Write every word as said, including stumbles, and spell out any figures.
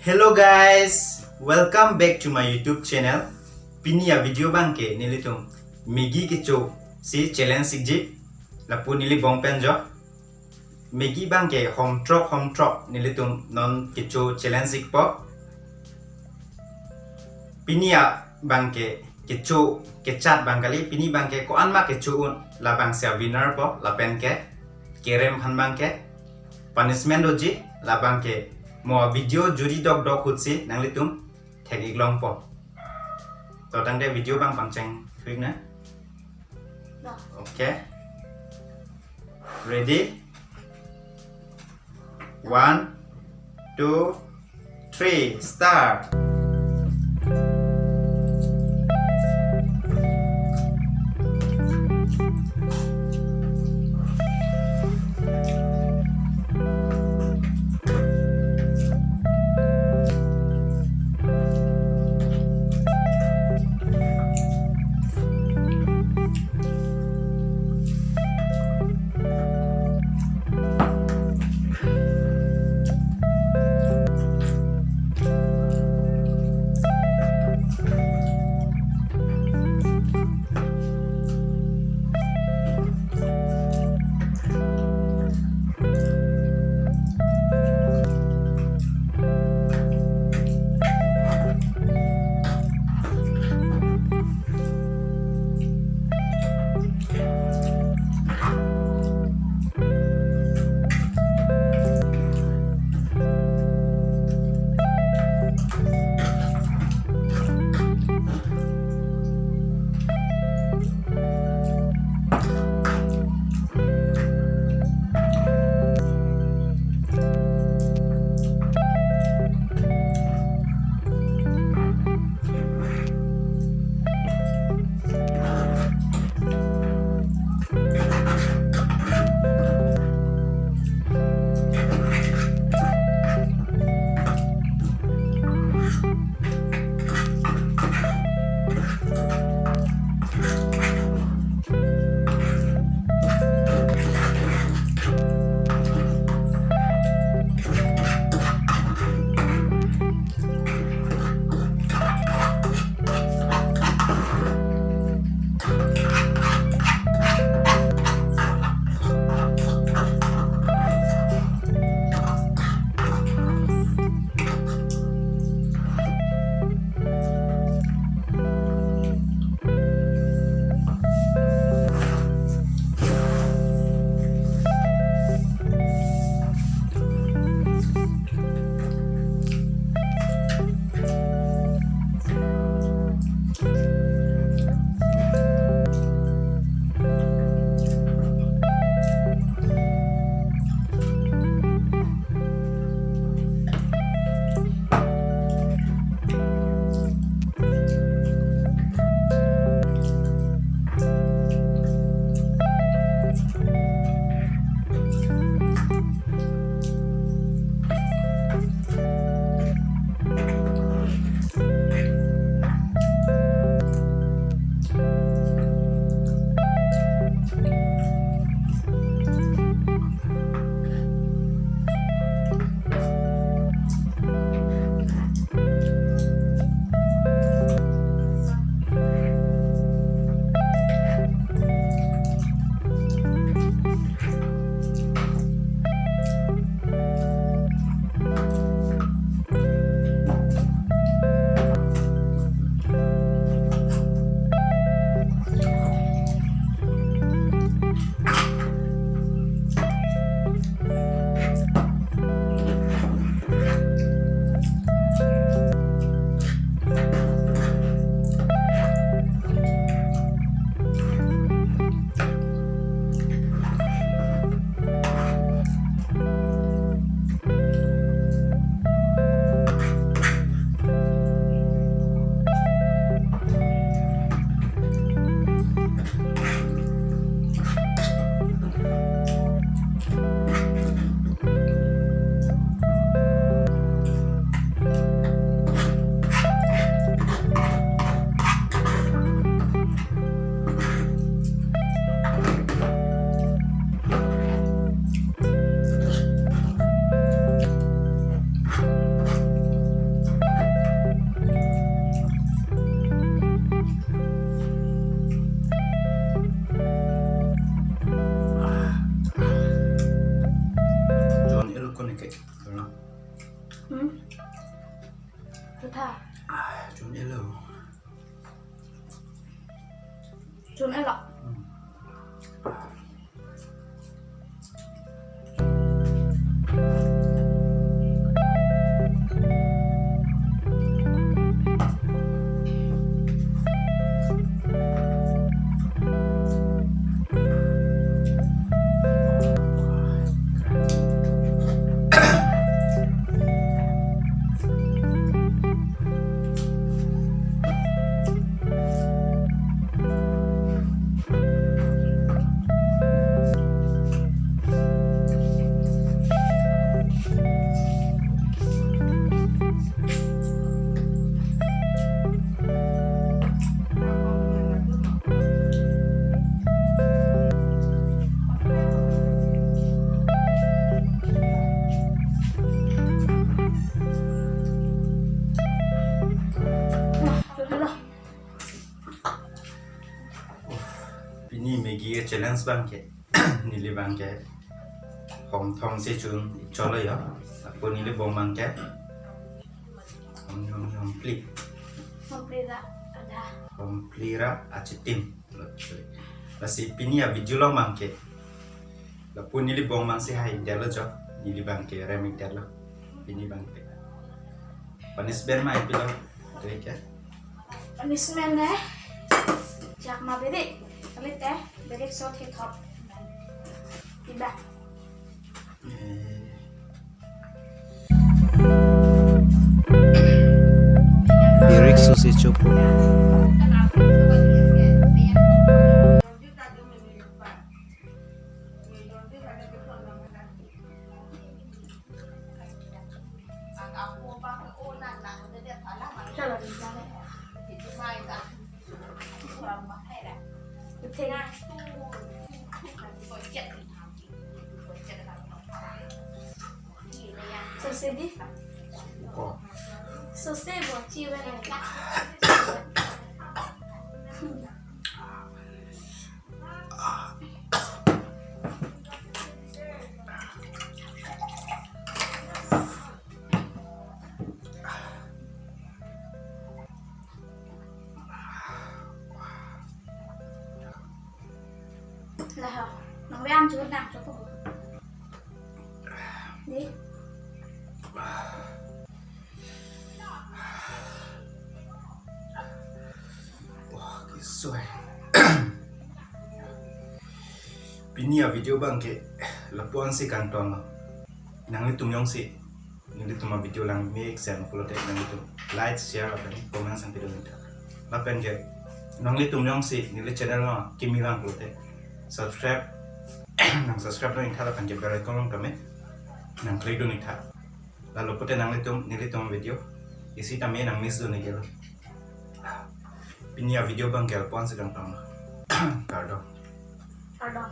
Hello guys, welcome back to my YouTube channel. Pini a video abangke nelitum Maggi kecho si challenge sikji. Lapu neli bong pen jo. Maggi abangke hom throk hom throk nelitum non kecho challenge sikpo. Pini abangke kecho kechat abang kali, pini abangke ko-an ma kecho un, labangsi a winner po, lapenke kerem aphan abangke punishment doji, labangke mo video juri dokdok ahutsi nanglitum thek-ik longpo. To tangte video abang pangcheng thuik na. Dah. Okay. Ready? One, two, three, start. Hmm? Tutha. Ah, chun-elo. Chun-elo. Hmm. Pini Maggi a-challenge abangke neli abangke hom thom si chun-ik cholo yo. Ako neli bong abangke hom, hom, hom phli. Hom phli ra adha. Hom phli ra achitim. Lasi pini a-video along abangke lapu neli bong abang si hai-ikdetlo jo. Neli abangke rem-ikdetlo. Pini abangke punishment ma ipilo? Oke. Punishment ne, chak ma birik. Kalite birik so thithop. Iba. Eh. Birik so si chopo. Sose di. Ko. Sose bo chi wena. Lah, nang ve am chu nang chu ko. Di. Wah, kisoi. Pini a-video abangke lapu-an si kangtong. Nanglitum jongsi nelitum a-video lang me eksen pulote nanglitum like, share lapen comment sang pidun-ik tha. Lapen ke nanglitum jongsi neli channel along kimi lang pulote subscribe, nang subscribe dun-ik tha lapen ke bell icon along tame nang click dun-ik tha. Lalo pute nanglitum nelitum video isi tame nang miss dun-iklo. Pini a-video abangke lapu-an si kangtong. Kardom. Kardom.